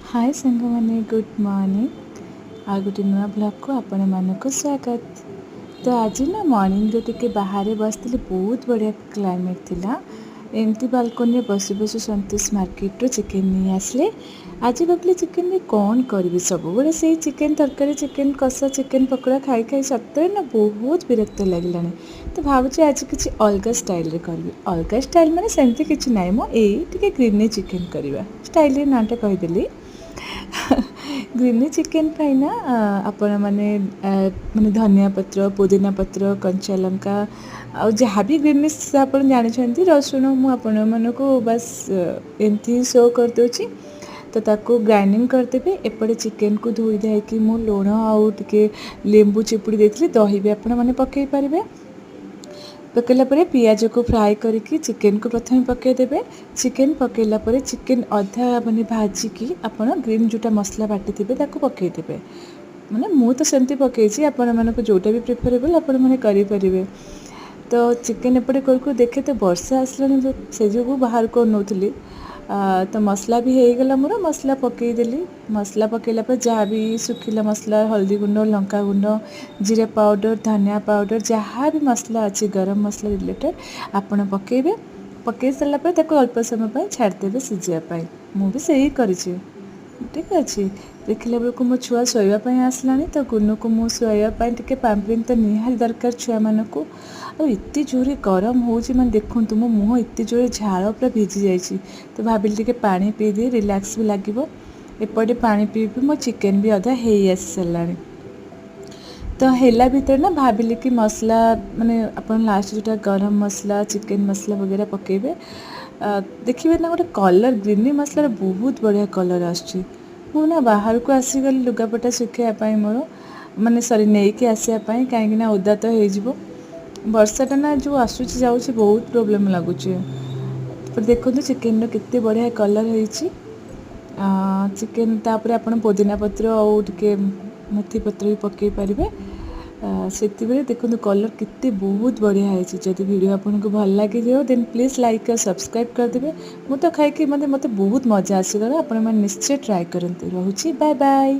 ହାଏ ସାଙ୍ଗମାନେ, good morning. ଆଉ ଗୋଟେ ନୂଆ ବ୍ଲଗ୍କୁ ଆପଣମାନଙ୍କୁ ସ୍ୱାଗତ। ତ ଆଜି ନା ମର୍ଣ୍ଣିଂରେ ଟିକେ ବାହାରେ ବସିଥିଲି, ବହୁତ ବଢ଼ିଆ କ୍ଲାଇମେଟ୍ ଥିଲା। ଏମିତି ବାଲକୋନିରେ ବସି ବସି ସନ୍ତୋଷ ମାର୍କେଟରୁ ଚିକେନ୍ ନେଇ ଆସିଲେ। ଆଜି ଭାବିଲି ଚିକେନ୍ରେ କ'ଣ କରିବି? ସବୁବେଳେ ସେଇ ଚିକେନ୍ ତରକାରୀ, ଚିକେନ୍ କଷା, ଚିକେନ୍ ପକୋଡ଼ା ଖାଇ ଖାଇ ସତରେ ନା ବହୁତ ବିରକ୍ତ ଲାଗିଲାଣି। ତ ଭାବୁଛି ଆଜି କିଛି ଅଲଗା ଷ୍ଟାଇଲ୍ରେ କରିବି। ଅଲଗା ଷ୍ଟାଇଲ୍ ମାନେ ସେମିତି କିଛି ନାହିଁ ମ, ଏଇ ଟିକେ ଗ୍ରୀନି ଚିକେନ୍ କରିବା। ଷ୍ଟାଇଲ୍ରେ ନାଁଟା କହିଦେଲି। ଗ୍ରୀନି ଚିକେନ୍ ପାଇଁ ନା ଆପଣମାନେ ମାନେ ଧନିଆ ପତ୍ର, ପୁଦିନା ପତ୍ର, କଞ୍ଚା ଲଙ୍କା ଆଉ ଯାହା ବି ଗ୍ରୀନିସ୍ ଆପଣ ଜାଣିଛନ୍ତି, ରସୁଣ, ମୁଁ ଆପଣମାନଙ୍କୁ ବାସ୍ ଏମିତି ହିଁ ଶୋ କରିଦେଉଛି। ତ ତାକୁ ଗ୍ରାଇଣ୍ଡିଙ୍ଗ କରିଦେବେ। ଏପଟେ ଚିକେନ୍କୁ ଧୋଇ ଧାଇକି ମୁଁ ଲୁଣ ଆଉ ଟିକେ ଲେମ୍ବୁ ଚିପୁଡ଼ି ଦେଇଥିଲି। ଦହି ବି ଆପଣମାନେ ପକାଇ ପାରିବେ। ପକାଇଲା ପରେ ପିଆଜକୁ ଫ୍ରାଏ କରିକି ଚିକେନ୍କୁ ପ୍ରଥମେ ପକାଇଦେବେ। ଚିକେନ୍ ପକାଇଲା ପରେ ଚିକେନ୍ ଅଧା ମାନେ ଭାଜିକି ଆପଣ ଗ୍ରୀନ୍ ଯେଉଁଟା ମସଲା ବାଟିଥିବେ, ତାକୁ ପକାଇଦେବେ। ମାନେ ମୁଁ ତ ସେମିତି ପକାଇଛି, ଆପଣମାନଙ୍କୁ ଯେଉଁଟା ବି ପ୍ରିଫରେବଲ୍ ଆପଣମାନେ କରିପାରିବେ। ତ ଚିକେନ୍ ଏପଟେ କରୁ କରୁ ଦେଖେ ତ ବର୍ଷା ଆସିଲାଣି, ସେ ଯୋଗୁଁ ବାହାରକୁ ଅନଉଥିଲି। ତ ମସଲା ବି ହେଇଗଲା ମୋର, ମସଲା ପକାଇଦେଲି। ମସଲା ପକାଇଲା ପରେ ଯାହା ବି ଶୁଖିଲା ମସଲା, ହଳଦୀ ଗୁଣ୍ଡ, ଲଙ୍କା ଗୁଣ୍ଡ, ଜିରା ପାଉଡ଼ର, ଧନିଆ ପାଉଡ଼ର, ଯାହା ବି ମସଲା ଅଛି ଗରମ ମସଲା ରିଲେଟେଡ଼, ଆପଣ ପକାଇବେ। ପକାଇ ସାରିଲା ପରେ ତାକୁ ଅଳ୍ପ ସମୟ ପାଇଁ ଛାଡ଼ିଦେବେ ସିଝିବା ପାଇଁ। ମୁଁ ବି ସେଇ କରିଛି। ଠିକ୍ ଅଛି, ଦେଖିଲା ବେଳକୁ ମୋ ଛୁଆ ଶୋଇବା ପାଇଁ ଆସିଲାଣି। ତ ଗୁନୁକୁ ମୁଁ ଶୋଇବା ପାଇଁ ଟିକେ ପାମ୍ପରିଂ ତ ନିହାତି ଦରକାର ଛୁଆମାନଙ୍କୁ। ଆଉ ଏତେ ଜୋରେ ଗରମ ହେଉଛି, ମାନେ ଦେଖନ୍ତୁ ମୋ ମୁହଁ ଏତେ ଜୋରେ ଝାଳ ପୁରା ଭିଜି ଯାଇଛି। ତ ଭାବିଲି ଟିକେ ପାଣି ପିଇଦିଏ, ରିଲାକ୍ସ ବି ଲାଗିବ। ଏପଟେ ପାଣି ପିଇ ପିଇ ମୋ ଚିକେନ୍ ବି ଅଧା ହେଇ ଆସି ସାରିଲାଣି। ତ ହେଲା ଭିତରେ ନା ଭାବିଲି କି ମସଲା, ମାନେ ଆପଣ ଲାଷ୍ଟ ଯେଉଁଟା ଗରମ ମସଲା, ଚିକେନ୍ ମସଲା ବଗେରା ପକାଇବେ, ଦେଖିବେ ନା ଗୋଟେ କଲର୍, ଗ୍ରୀନି ମସଲାର ବହୁତ ବଢ଼ିଆ କଲର୍ ଆସୁଛି। ମୁଁ ନା ବାହାରକୁ ଆସିଗଲି ଲୁଗାପଟା ଶୁଖାଇବା ପାଇଁ ମୋର, ମାନେ ସରି, ନେଇକି ଆସିବା ପାଇଁ, କାହିଁକି ନା ଓଦା ତ ହେଇଯିବ। ବର୍ଷାଟା ନା ଯେଉଁ ଆସୁଛି ଯାଉଛି, ବହୁତ ପ୍ରୋବ୍ଲେମ୍ ଲାଗୁଛି। ଦେଖନ୍ତୁ ଚିକେନ୍ର କେତେ ବଢ଼ିଆ କଲର୍ ହେଇଛି ଚିକେନ୍। ତାପରେ ଆପଣ ପୋଦିନା ପତ୍ର ଆଉ ଟିକେ ମେଥି ପତ୍ର ବି ପକାଇ ପାରିବେ। ସେତିବେଳେ ଦେଖନ୍ତୁ କଲର୍ କେତେ ବହୁତ ବଢ଼ିଆ ହେଇଛି। ଯଦି ଭିଡ଼ିଓ ଆପଣଙ୍କୁ ଭଲ ଲାଗିଯିବ, ଦେନ୍ ପ୍ଲିଜ୍ ଲାଇକ୍ ଆଉ ସବସ୍କ୍ରାଇବ୍ କରିଦେବେ। ମୁଁ ତ ଖାଇକି ମାନେ ମୋତେ ବହୁତ ମଜା ଆସିଗଲା। ଆପଣମାନେ ନିଶ୍ଚୟ ଟ୍ରାଏ କରନ୍ତୁ। ରହୁଛି, ବାଏ ବାଏ।